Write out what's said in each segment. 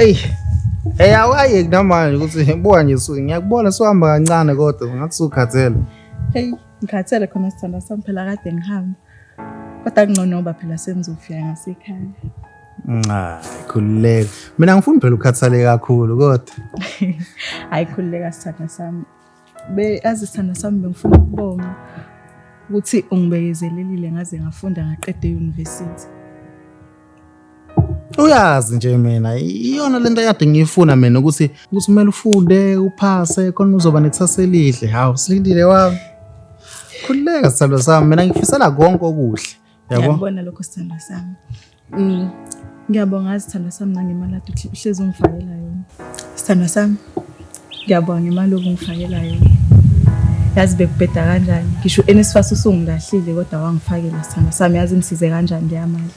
Ey. Hey awayeki namanje ukuthi buka nje su ngiyakubona suhamba kancane kodwa ngathi sukhathele. Hey, ngikhathele khona sithandwa sami phela kade ngihamba. Kodwa kungcono ngoba phela sengizofika ngasekhaya. Hayi khululeka. Mina ngifuni phela ukhathale kakhulu kodwa. Hayi khululeka sithandwa sami. Be azi sithandwa sami bengifuna ukubonga ukuthi ungibekezelelile ngaze ngafunda ngaqeda e-university. Uyazi nje mina iyona lento ekade ngiyifuna mina ukuthi kumele ufunde uphase khona uzoba nekusasa elihle. Hawu silindile wami. Khululeka sithandwa sami mina ngifisela konke okuhle. Yabo? Ngiyakubona lokho sithandwa sami. Ngiyabonga sithandwa sami nangemali ade uhlezi ungifakela yona. Sithandwa sami, ngiyabonga ngemali obungifakela yona. Yazi bekubheda kanjani. Ngisho u-NSFAS usungilahlile kodwa wangifakela sithandwa sami. Yazi ngisize kanjani leya mali.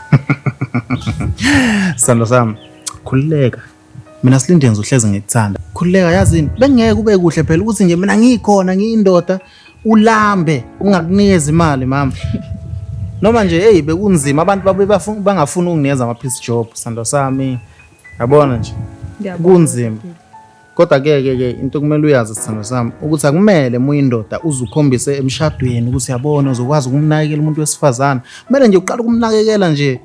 Sithandwa sami, khululeka. Mina silinde ngizohleze ngikuthanda. Khululeka yazini, bengeke kube kuhle phela ukuthi nje mina ngikhona ngiyindoda ulambe ungakunikeza imali mama. Noma nje hey bekunzima abantu babe bangafuni ukunginikeza ama piece job sithandwa sami. Yabona nje. Kunzima. Kodwa ke ke ke into kumele uyazi sithandwa sami ukuthi akumele uma uyindoda uze ukhombise emshadweni ukuthi yabona uzokwazi ukumnakekela umuntu wesifazane. Kumele nje uqale ukumnakekela nje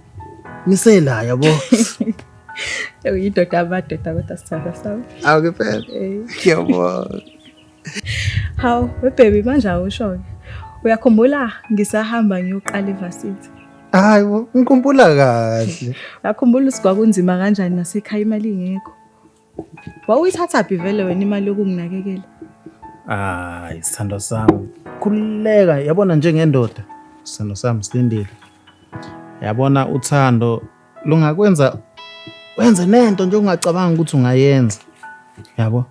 nisela yabo. Uyindoda amadoda kodwa sithandwa sami. Awu ke phela. Ngiyabonga. Hawu, we baby manje awusho-ke. Uyakhumbula ngisahamba ngiyoqala e-varsity. Hayi bo, ngikhumbula kahle. Uyakhumbula ukuthi kwakunzima kanjani nasekhaya imali ingekho. Wawuyithathaphi vele wena imali yokunginakekela? Hayi, sithandwa sami. Khululeka, yabona njengendoda. Sithandwa sami silindile. Yabona uthando lungakwenza wenze nento nje ongacabanga ukuthi ungayenza. Yabo?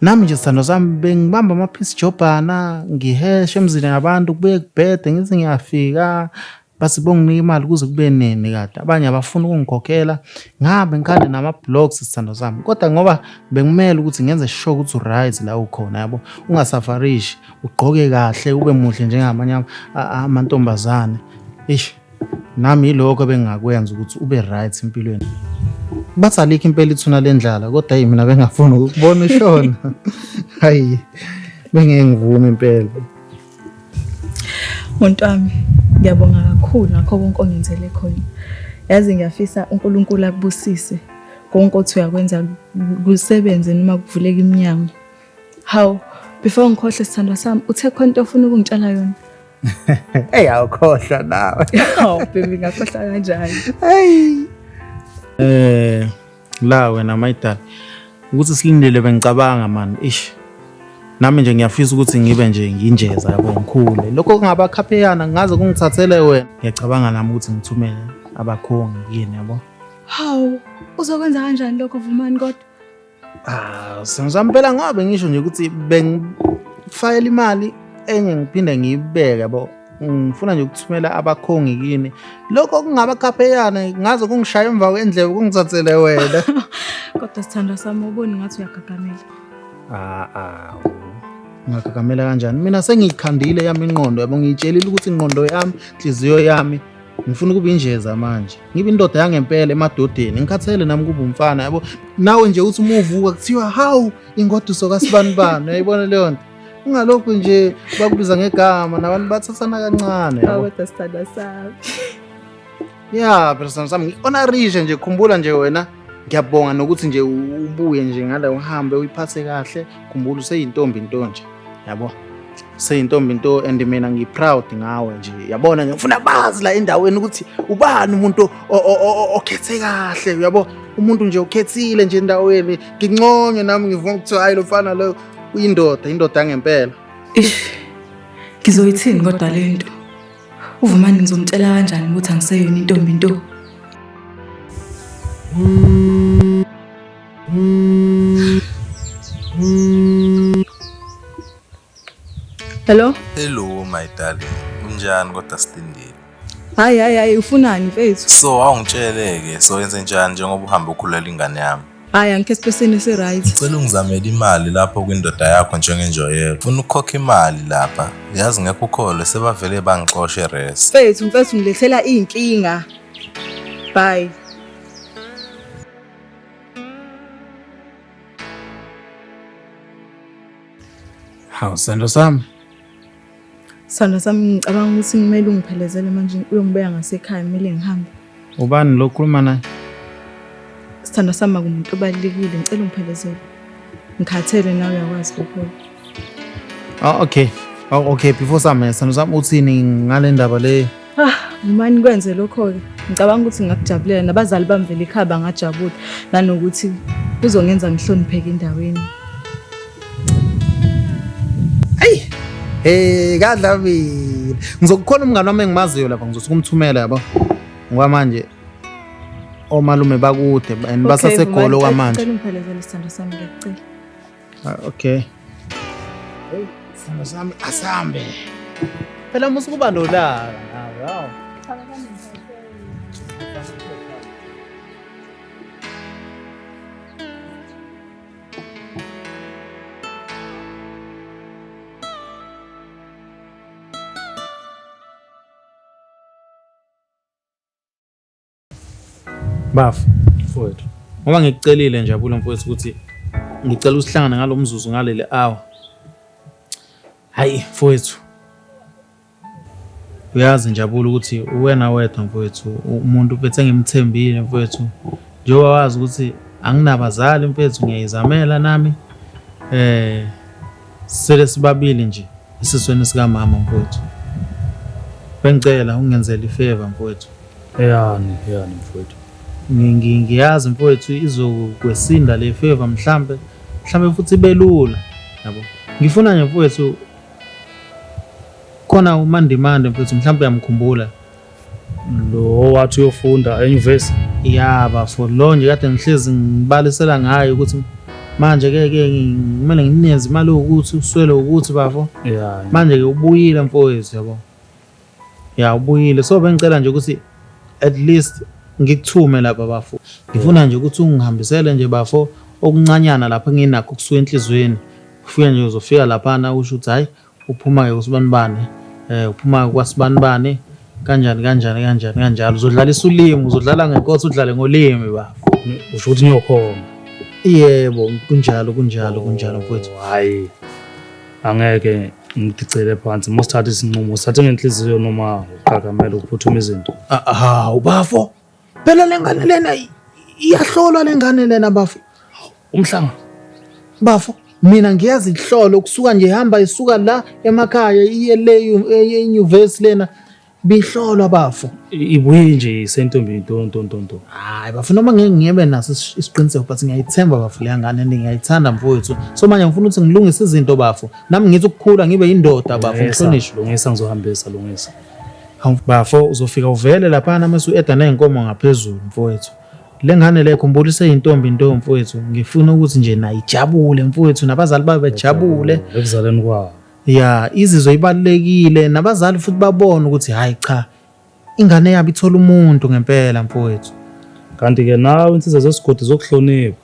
Nami nje sithandwa sami bengibamba ama-piece jobhana, ngiheshe emzini yabantu kubuye kubhede ngithi ngiyafika bathi bonginika imali kuze kube nini kade abanye abafuni ukungikhokhela ngabe ngikhande nama-blocks sithandwa sami kodwa ngoba bekumele ukuthi ngenze sure ukuthi u-right la ukhona yabo ungasafarishi ugqoke kahle ube muhle njengamanye amantombazane ish nami yilokho ebengingakwenza ukuthi ube right empilweni. Bathi alikho impela ithuna lendlala kodwa hey mina bengafuni ukukubona ushona. Hayi bengeke ngivume impela. Muntu wami, ngiyabonga kakhulu ngakho konke ongenzele khona. Yazi ngiyafisa uNkulunkulu akubusise konke othi uyakwenza kusebenze noma kuvuleke iminyango. Hawu, before ngikhohle sithandwa sami, uthe khona into ofuna ukungitshela yona. Hey awukhohlwa nawe. Hawu baby ngakhohlwa kanjani? Hey. La wena my dad. Ukuthi silindele bengicabanga man ish. Nami nje ngiyafisa ukuthi ngibe nje nginjeza yabo ngikhule. Lokho kungabakhapheyana ngaze kungithathele wena. Ngiyacabanga nami ukuthi ngithumele abakhongi kini yabo. Hawu, uzokwenza kanjani lokho Vumani kodwa? Ah, sengizampela ngoba ngisho nje ukuthi bengifakela imali enye ngiphinde ngiyibeke yabo. Ngifuna nje ukuthumela abakhongi kini. Lokho kungabakhapheyana ngaze kungishaya emva kwendlebe kungithathele wena. Kodwa sithandwa sami uboni ngathi uyagagamela. Ah ah. Ngagagamela kanjani? Mina sengiyikhandile yami ingqondo yabo ngiyitshelile ukuthi ingqondo yami, inhliziyo yami ngifuna ukuba injeza manje. Ngibe indoda yangempela emadodeni. Ngikhathele nami kuba umfana yabo. Nawe nje uthi uma uvuka kuthiwa hawu ingoduso kasibanibani uyayibona leyo nto. Ungalokhu nje bakubiza ngegama nabantu bathathana kancane yabo. Kodwa sithandwa sami. Ya, phela sithandwa sami ngi-honorishe nje khumbula nje wena ngiyabonga nokuthi nje ubuye nje ngale uhambe uyiphathe kahle khumbula useyintombi nto nje yabo seyintombi nto and mina ngi-proud ngawe nje yabona nje ngifuna bazi la endaweni ukuthi ubani umuntu okhethe kahle uyabo umuntu nje okhethile nje endaweni nginconywe nami ngivuma ukuthi hayi lo mfana lo uyindoda indoda yangempela. Ish, ngizoyithini kodwa le nto? UVumani ngizomtshela kanjani ukuthi angiseyona intombi nto? Hello? Hello my darling. Unjani kodwa Silindile? Hayi hayi hayi ufunani mfethu? So awungitshele-ke so yenze njani njengoba uhambe ukhulela ingane yami? Hayi angikho esipesini esi-right. Ngicela ungizamele imali lapho kwindoda yakho njengenjoyelo. Funa ukukhokha imali lapha. Yazi ngekho ukholwe sebavele bangixoshe res. Mfethu mfethu ngilethela iy'nkinga. Bye. Hawu sando sami. Sando sami ngicabanga ukuthi kumele ungiphelezele manje uyongibeka ngasekhaya kumele ngihambe. Ubani lo khuluma naye? Sithando sami akumuntu obalulekile ngicela ungiphelezele. Ngikhathele nawe uyakwazi lokho. Oh okay. Oh okay before sami sando sami uthini ngale ndaba le? Ah, uma nikwenze lokho-ke ngicabanga ukuthi ngingakujabulela nabazali bami vele ekhaya bangajabula nanokuthi kuzongenza ngihlonipheke endaweni. Ayi, hey kadlamile. Ngizokukhona umngane wami engimaziyo lapha ngizosuka umthumela yabo. Ngoba manje omalume bakude and basasegolo kwamanje. Ngicela ungiphelezele sithando sami ngiyakucela. Ah, okay. Hey, sithando sami asambe. Phela musa ukuba nolaka nawe, hawu. Bafo, mfowethu. Ngoba ngikucelile njabulo mfowethu ukuthi ngicela usihlangane ngalo mzuzu ngaleli hour. Hayi mfowethu. Uyazi njabulo ukuthi uwena wedwa mfowethu umuntu mfethu engimthembile mfowethu. Njengoba wazi ukuthi anginabazali mfethu ngiyayizamela nami. Eh sele sibabili nje esisweni sikamama mfowethu. Bengicela ungenzele ifavor mfowethu. Eyani, eyani mfowethu. Ngiyazi mfowethu izokwesinda le favor mhlambe mhlambe futhi ibelula yabo. Ngifuna nje mfowethu khona uMandimande mfowethu mhlambe uyamkhumbula. Lo wathi uyofunda enyuvesi. Ya bafo lo nje kade ngihlezi ngibalisela ngayo ukuthi manje ke ke kumele nginikeze imali ukuthi uswele ukuthi bafo. Ya. Manje ke ubuyile mfowethu yabo. Ya ubuyile so bengicela nje ukuthi at least ngikuthume lapha bafo. Ngifuna nje ukuthi ungihambisele nje bafo okuncanyana lapha enginakho kusuka enhlizweni. Ufike nje uzofika laphana usho ukuthi hayi uphuma-ke kusibanibani um uphuma-ke kwasibanibani kanjani kanjani kanjani kanjalo uzodlalisa ulimi uzodlala ngenkosi udlale ngolimi bafo. Usho ukuthi ngiyokhomba. Yebo kunjalo kunjalo kunjalo mfowethu. Hayi angeke ngidicele phansi uma sithatha isinqumo sithathe ngenhliziyo noma uqhagamela ukuphuthuma izinto. Hawu bafo phela le ngane lena iyahlolwa le ngane lena bafo. Umhlanga bafo mina ngiyazi ihlolo kusuka nje ihamba isuka la emakhaya iye le enyuvesi lena bihlolwa bafo. Ibuye nje isentombi nto nto nto nto. Hayi bafo noma ngeke ngibe naso isiqiniseko but ngiyayithemba bafo leya ngane and ngiyayithanda mfowethu. So manje ngifuna ukuthi ngilungise izinto bafo. Nami ngithi ukukhula ngibe indoda bafo ngihlonishwe. Lungisa ngizohambisa lungisa. Hawu bafo uzofika uvele laphana mase u-eda ney'nkomo ngaphezulu mfowethu. Le ngane le khumbula iseyintombi nto mfowethu. Ngifuna ukuthi nje nayo ijabule mfowethu nabazali bayo bejabule. Ekuzaleni kwawo. Ya izizwe ibalulekile nabazali futhi babone ukuthi hayi cha ingane yabo ithola umuntu ngempela mfowethu. Kanti-ke nawe insizwa zesigodi zokuhlonipha.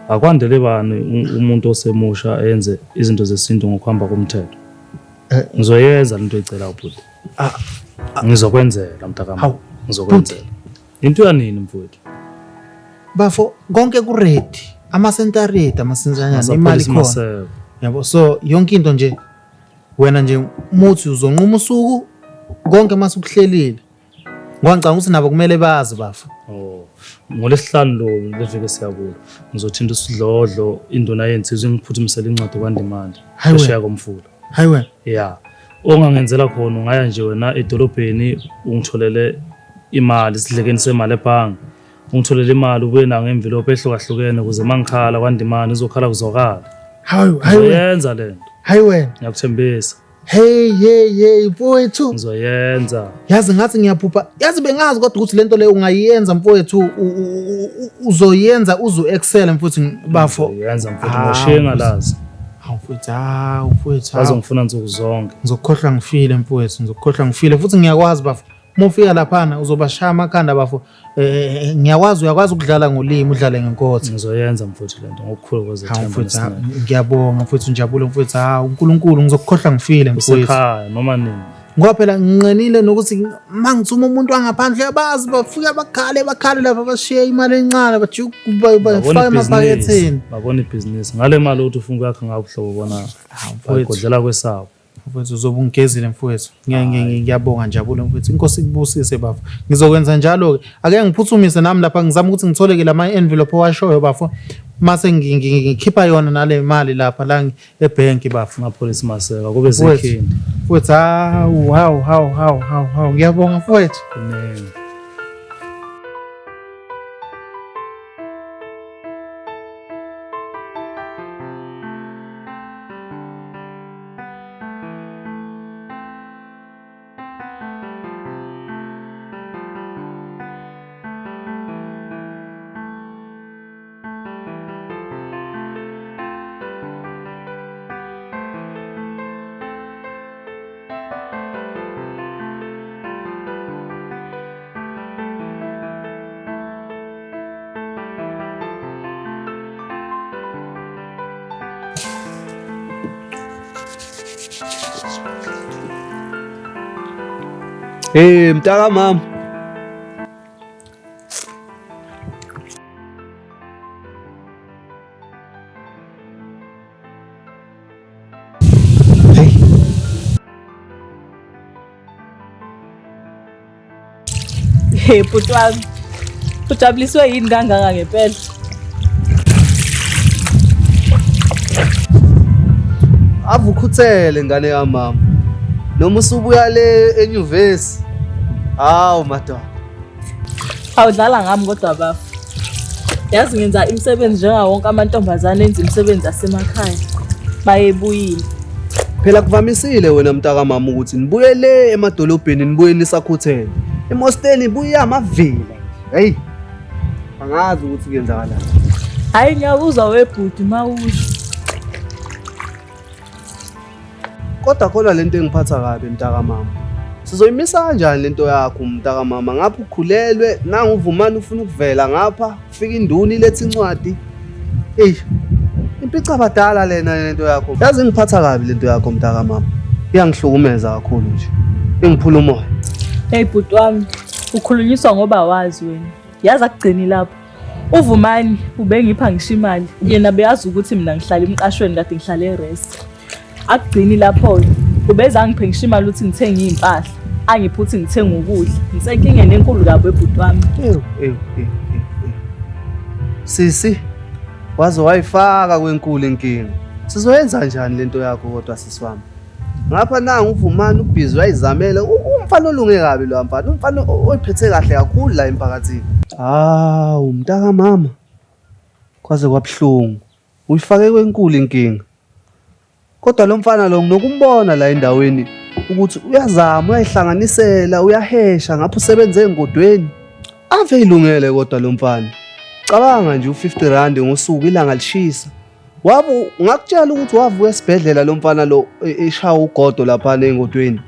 Akwandele bani umuntu osemusha enze izinto zesintu ngokuhamba komthetho. Ngizoyenza lento oyicelayo bhuti. Ngizokwenzela mntakama. Ngizokwenzela. Into yanini mfowethu? Bafo konke ku ready. Amasenti ready, amasentanyana imali khona. Yabo so yonke into nje wena nje muthi uzonquma usuku konke mase ukuhlelile. Ngoba ngicabanga ukuthi nabo kumele bazi bafo. Oh, ngolesihlanu lo leviki esiyakulo ngizothinta usidlodlo induna yensizwa ingiphuthumisele incwadi kwaNdimande phesheya komfula. Hayi wena. Ya. Ongangenzela khona ungaya nje wena edolobheni ungitholele imali isidlekeni semali ebhange. Ungitholele imali ubuye nayo ngemvilophi ehlukahlukene ukuze mangikhala kwaNdimande izokhala kuzwakala. Hayi hayi wena. Ngizoyenza lento. Hayi wena. Ngiyakuthembisa. Hey hey hey mfowethu. Ngizoyenza. Yazi ngathi ngiyaphupha. Yazi bengazi kodwa ukuthi lento leyo ungayenza mfowethu uzoyenza uzu excel mfowethu bafo. Ngizoyenza mfowethu ngoshiye ngalazi. Hawu mfowethu hawu mfowethu. Bazongifuna nsuku zonke. Ngizokukhohlwa ngifile mfowethu ngizokukhohlwa ngifile futhi ngiyakwazi bafo. Uma ufika laphana uzobashaya amakhanda bafo. Eh ngiyakwazi uyakwazi ukudlala ngolimi udlale ngenkotha. Ngizoyenza mfowethu lento ngokukhulu kwezethemba. Mfowethu ngiyabonga mfowethu ngijabulo mfowethu. Hawu uNkulunkulu ngizokukhohlwa ngifile mfowethu. Usekhaya noma nini. Ngoba phela nginqenile nokuthi uma ngithuma umuntu wangaphandle uyabazi bafika bakhale bakhale lapha bashiye imali encane bajike bafake emaphaketheni. Babona ibhizinisi ngale mali ukuthi ufuna ukuyakha ngawo ubuhlobo bona bagodlela kwesabo. Mfowethu uzobe ungigezile mfowethu. Ngiyabonga njabulo mfowethu. Inkosi ikubusise bafo. Ngizokwenza njalo-ke. Ake ngiphuthumise nami lapha ngizama ukuthi ngithole-ke lama envelope owashoyo bafo. Mase ngikhipha yona nale mali lapha la ebhenki bafo. Amapholisi maseka kube zikhindi. Mfowethu hawu hawu hawu hawu hawu hawu ngiyabonga mfowethu. Kuningi. Hey mntaka mama. Hey. Hey bhuti wami. Ujabuliswe yini kangaka ngempela? Ave ukhuthele ngane kamama. Noma usubuya le enyuvesi. Hawu madoda. Awudlala ngami kodwa bafo. Yazi ngenza imisebenzi njengawo wonke amantombazane enza imisebenzi asemakhaya. Bayebuyile. Phela kuvamisile wena mntaka mama ukuthi nibuye le emadolobheni nibuye nisakhuthele. Emosteni ibuye amavila. Hey. Angazi ukuthi kuyenzakalani. Hayi ngiyakuzwa webhuti mawusho. Kodwa khona lento engiphatha kabi mntaka mama. Sizoyimisa kanjani lento yakho mntaka mama? Ngapha ukhulelwe nangu uvumani ufuna ukuvela ngapha, kufika induna iletha incwadi. Ey. Impica abadala lena lento yakho. Yazi ngiphatha kabi lento yakho mntaka mama. Iyangihlukumeza kakhulu nje. Ingiphula umoya. Hey bhuti wami, ukhulunyiswa ngoba wazi wena. Yazi akugcini lapho. Uvumani ubengipha ngisho imali. Yena beyazi ukuthi mina ngihlala emqashweni kade ngihlala e-res. Akugcini lapho-ke. Ubeza angiphe ngisho imali ukuthi ngithenge iy'mpahla. Angiphe ukuthi ngithenge ukudla. Ngisenkingeni enkulu kabi webhuti wami. Ew, ew, ew, ew, ew. Sisi, waze wayifaka kwenkulu inkinga. Sizoyenza njani lento yakho kodwa sisi wami? Ngapha nangu uvumani ubhizi uyayizamela. Umfana olunge kabi lo mfana. Umfana oyiphethe kahle kakhulu la emphakathini. Hawu, mntaka mama. Kwaze kwabuhlungu. Uyifake kwenkulu inkinga. Kodwa lo mfana lo nginokumbona la endaweni ukuthi uyazama, uyayihlanganisela, uyahesha ngapha usebenza engodweni. Ave ilungele kodwa lo mfana. Cabanga nje u50 rand ngosuku ilanga lishisa. Wabu ngakutshela ukuthi wavuka esibhedlela lo mfana lo eshaya ugodo lapha engodweni.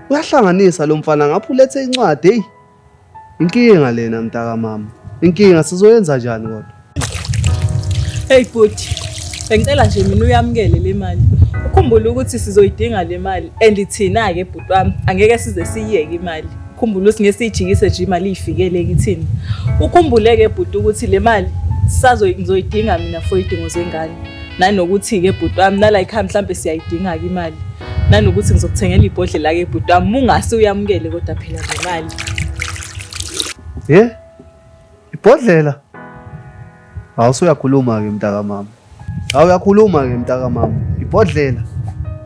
Uyahlanganisa lo mfana ngapha ulethe incwadi hey. Inkinga lena mntaka mama. Inkinga sizoyenza njani kodwa? Hey bhuti, bengicela nje mina uyamukele le mali. Ukhumbule ukuthi sizoyidinga le mali and thina-ke bhuti wami angeke size siyiyeke imali. Ukhumbule ukuthi ngeke siyijikise nje imali iyifikele kithina. Ukhumbule-ke bhuti ukuthi le mali ngizoyidinga mina for iy'dingo zengane. Nanokuthi-ke bhuti wami nala ekhaya mhlampe siyayidinga-ke imali. Nanokuthi ngizokuthengela ibhodlela-ke bhuti wami, mungase uyamukele kodwa phela le mali. Ye? Ibhodlela? Hawu usuyakhuluma ke mntaka mama. Hawu uyakhuluma ke mntaka mama. Ibhodlela.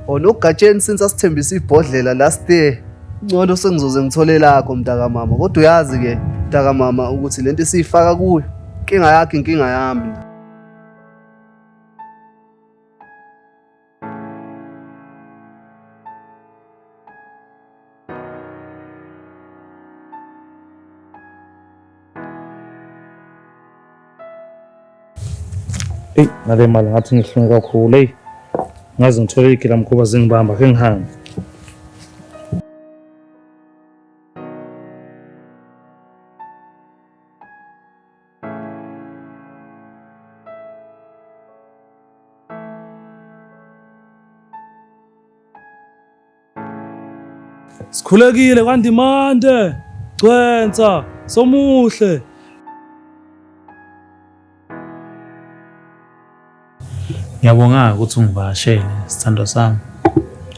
Oh nogatsheni since asithembisa ibhodlela last year. Ngcono sengizoze ngithole lakho mntaka mama. Kodwa uyazi ke mntaka mama ukuthi lento esiyifaka kuyo inkinga yakhe inkinga yami. Eyi, nale mali ngathi ngihlungu kakhulu eyi. Ngaze ngithole igilamkhuba zingibamba ke ngihambe. Sikhulekile kwaNdimande. Gcwensa, Somuhle. Ngiyabonga ukuthi ungivakashele sithandwa sami.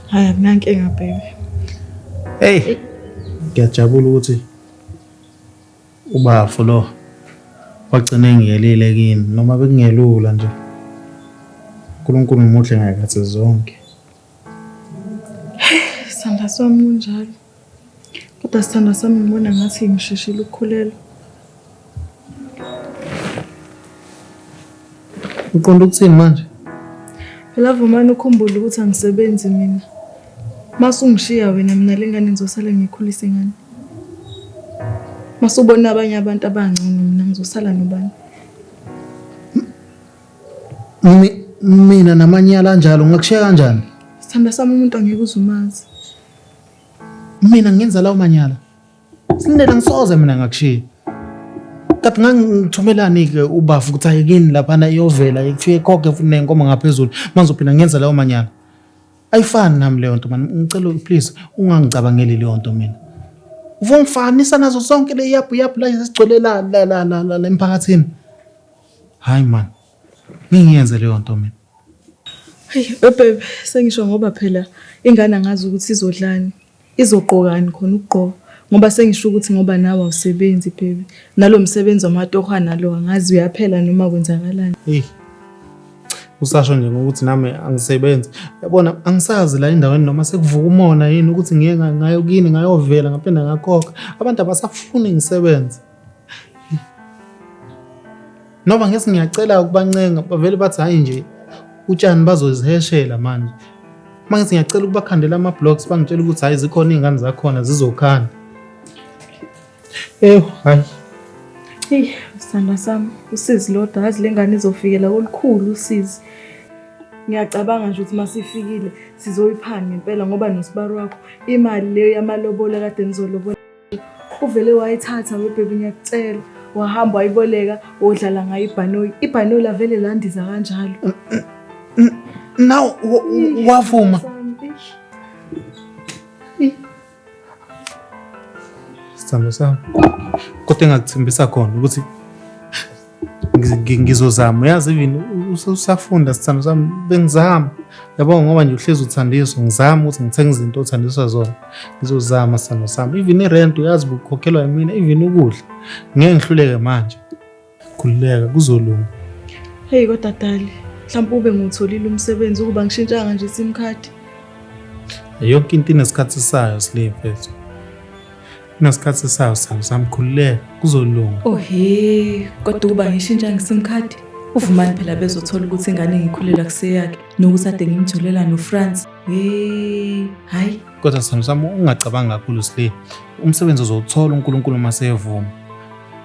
Hayi akunankinga baby. Hey, ngiyajabula ukuthi ubafo lo wagcina engiyelile kini noma bekungelula nje. uNkulunkulu muhle ngakhathi zonke. Sithandwa sami kunjalo. Kodwa sithandwa sami ngibona ngathi ngisheshile ukukhulelwa. Uqonda ukuthini manje? Phela Vumani ukhumbule ukuthi angisebenzi mina. Mase ungishiya wena mina le ngane ngizosala ngiyikhulise ngani? Mase ubona abanye abantu abangcono mina ngizosala nobani? Mina namanyala anjalo ngakushiya kanjani? Sithandwa sami umuntu angeke uze umazi. Mina ngenza lawo manyala. Silindele ngisoze mina ngakushiya. Kanti ngangithumelani-ke ubafu ukuthi aye kini laphana iyovela kufike ikhokhe futhi nenkomo ngaphezulu. Manje uphinde ngenza lawo manyala. Ayifani nami leyo nto man. Ngicela please ungangicabangeli leyo nto mina. Uvongifanisa nazo zonke le yaphu yaphu la esigcwele la la la la la emphakathini. Hayi man. Ngingiyenze leyo nto mina. Hey, baby, sengisho ngoba phela ingane angazi ukuthi izodlani, izogqokani khona ukugqoka. Ngoba sengisho ukuthi ngoba nawe awusebenzi baby. Nalo msebenzi wamatohwa nalo angazi uyaphela noma kwenzakalani. Hey. Usasho nje ngokuthi nami angisebenzi. Yabona angisazi la endaweni noma sekuvuka umona yini ukuthi ngiye ngayo kini ngayovela ngaphinda ngakhokha. Abantu abasafuni ngisebenze. Noma ngesi ngiyacela ukubancenga bavele bathi hayi nje utshani bazoziheshela manje. Uma ngithi ngiyacela ukubakhandela ama-blocks bangitshela ukuthi hhayi zikhona iy'ngane zakhona zizokhanda. Ewu hhayi. Eyi, sithandwa sami, usizi lodwa, yazi le ngane izofikela olukhulu usizi. Ngiyacabanga nje ukuthi uma sifikile sizoyiphani ngempela ngoba nosibari wakho imali leyo yamalobolo kade nizolobola uvele wayithatha we baby ngiyakutshela. Wahamba wayiboleka wodlala ngayo ibhanoyi. Ibhanoyi lavele landiza kanjalo. Naw wavuma. Sithando sami. Kodwa engakuthembisa khona ukuthi ngizozama uyazi even usafunda sithando sami bengizama. Yabo ngoba nje uhlezi uthandiswa ngizama ukuthi ngithenge izinto othandiswa zona. Ngizozama sithando sami. Even irent uyazi bukhokhelwa yimina even ukudla. Ngeke ngihluleke manje. Khululeka kuzolunga. Hey kodwa dali, mhlawumbe ube ngiwutholile umsebenzi ukuba ngishintshanga nje SIM card. Yonke into inesikhathi sayo Sli mfethu. Inesikhathi sayo sithando sami khululeka kuzolunga. Oh he, kodwa ukuba ngishintshanga iSIM card, uVumani phela bezothola ukuthi ingane ngikhulela kuseyakhe nokuthi ade ngimjolela noFrance. Hey, hayi. Kodwa sithando sami ungacabangi kakhulu Sli. Umsebenzi uzowuthola uNkulunkulu uma seyevuma.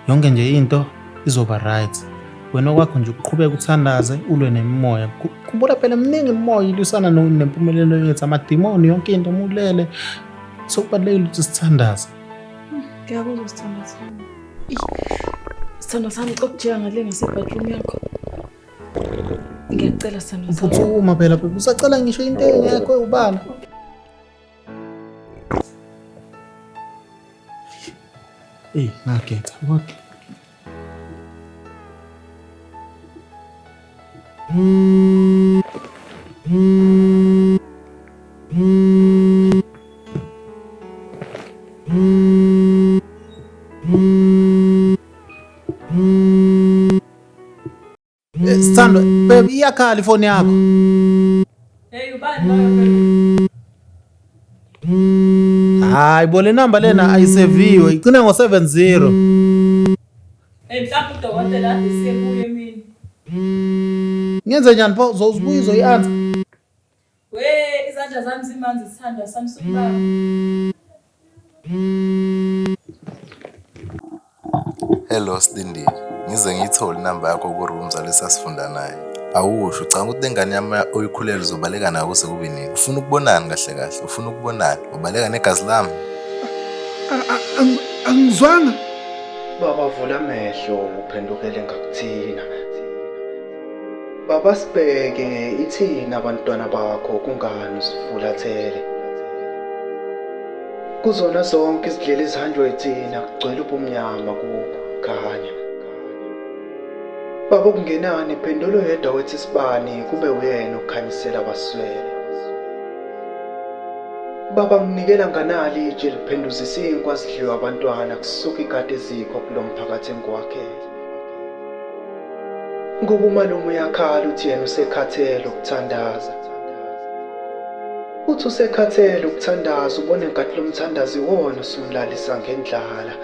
Yonke nje into izoba right. Wena okwakho nje ukuqhubeka uthandaze ulwe nemimoya. Khumbula phela miningi imimoya ilwisana nempumelelo yethu, amadimoni yonke into mulele. So kubalulekile ukuthi sithandaze. Ngiyakuzwa sithandwa sami. Sithandwa sami cela ukujika ngale ngase-bathroom yakho. Ngiyacela sithandwa sami. Phuthuma phela phela usacela ngisho into engekho ubala. Ey, ngagetha kodwa. Sithando, baby iyakhala ifoni yakho. Hey, ubani loyo baby? Hayi bo le namba lena ayiseviwe, igcina ngo-70. Hey, mhlawumbe udokotela ade siyebuya emini. Ngenze njani pho uzobuya uzoyi-answer? We, izandla zami zimanzi sithandwa sami sukubaba. Hello Silindile, ngize ngiyithole inamba yakho ku-room lesasifunda naye. Awusho, ucabanga ukuthi lengane yami oyikhulelwe uzobaleka nayo kuze kube nini? Ufuna ukubonani kahle kahle? Ufuna ukubonani? Ubaleka negazi lami? Angizwanga. Baba vula amehlo uphendukele ngakuthina. Baba sibheke ithina abantwana bakho kungani usifulathele. Kuzona zonke izindlela ezihanjwa yithina kugcwele ubumnyama kukhanya. Baba okungenani phendula oyedwa wethi isibani kube uyena okhanyisela abaswele. Baba nginikela nganali itshe liphenduza isinkwa sidliwa abantwana kusuka ikati ezikho kulo mphakathi engiwakhele. Ngoba umalume uyakhala uthi yena usekhathele ukuthandaza. Uthi usekhathele ukuthandaza ubone ngathi lo mthandazo iwona usumlalisa ngendlala.